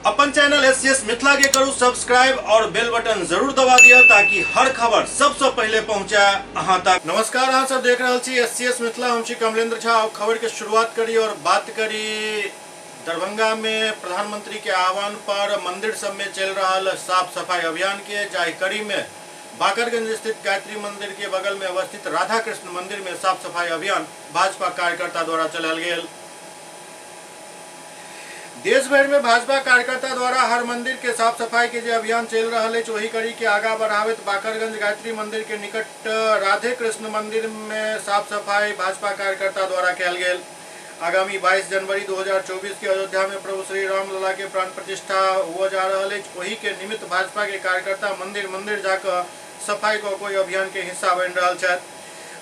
अपन channel S Mithila के करू सब्सक्राइब और बेल बटन जरूर दबा दिया ताकि हर खबर सबसे पहले पहुंचे अहां तक। नमस्कार, अहां सब देख रहल छी एस मिथिला, हम छी कमलेंद्र झा। और खबर के शुरुआत करी और बात करी दरभंगा में प्रधानमंत्री के आह्वान पर मंदिर सब में चल रहा साफ सफाई अभियान के, जाहि कड़ी में बाकरगंज स्थित गायत्री मंदिर के बगल में अवस्थित राधा कृष्ण मंदिर में साफ सफाई अभियान भाजपा कार्यकर्ता द्वारा चलायल गेल। देश भर में भाजपा कार्यकर्ता द्वारा हर मंदिर के साफ सफाई के जे अभियान चल रहा है, वही कड़ी के आगा बढ़ावित बाकरगंज गायत्री मंदिर के निकट राधे कृष्ण मंदिर में साफ सफाई भाजपा कार्यकर्ता द्वारा कयल गेल। आगामी 22 जनवरी 2024 के अयोध्या में प्रभु श्री राम लला के प्राण प्रतिष्ठा हुआ जा रहा है, वही के निमित्त भाजपा के कार्यकर्ता मंदिर मंदिर जाकर सफाई को कोई अभियान के हिस्सा बन रहा छथि।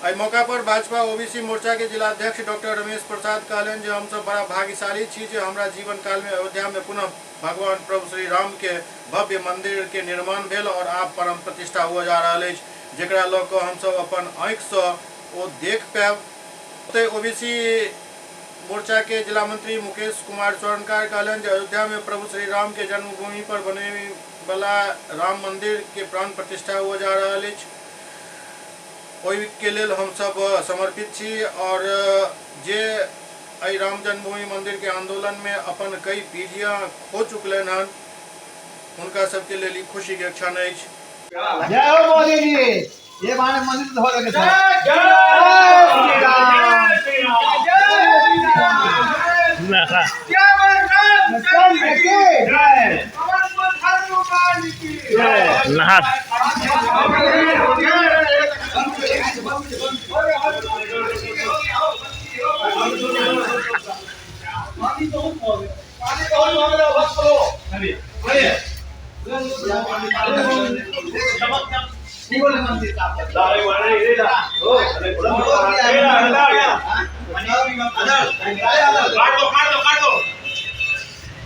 एहि मौका पर भाजपा ओबीसी मोर्चा के जिलाध्यक्ष डॉक्टर रमेश प्रसाद कहलनि जे हम सब बड़ा भाग्यशाली छी जे हमरा जीवन काल में अयोध्या में पुनः भगवान प्रभु श्री राम के भव्य मंदिर के निर्माण भेल और आब परम प्रतिष्ठा हुआ जा रहा है, जकरा लऽ कऽ हम सब अपन आँखिसँ ओ देख पायब। ओतहि ओबीसी मोर्चा के जिला मंत्री मुकेश कुमार स्वर्णकार कहलनि जे अयोध्या में प्रभु श्री राम के जन्मभूमि पर बने वाला राम मंदिर के प्राण प्रतिष्ठा हुआ जा रहा है, ओहि के लेल हम सब समर्पित छी और जे एहि राम जन्मभूमि मंदिर के आंदोलन में अपन कई पीढ़ियां खो चुकलन हन, हुनका सबके लेल ई खुशी के क्षण अछि। जय हो मोदी जी, ये हमारे मंदिर तो हो रखे थे। जय श्री राम, जय श्री राम, जय नहा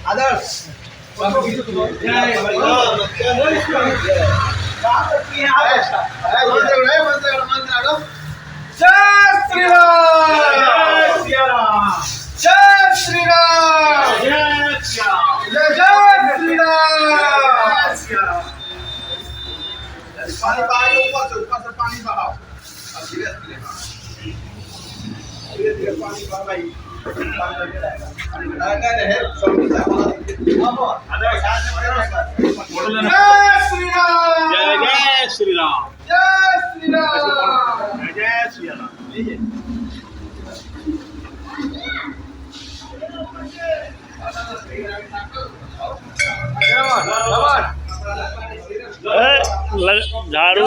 आदर्श जय श्री राम, जय श्री राम, जय श्री राम। पानी बहाओ, ऊपर से पानी बहाओ, धीरे धीरे धीरे धीरे पानी बहाओ। जय श्री राम, जय जय श्री राम, जय श्री राम, जय जय श्री राम। झाड़ू।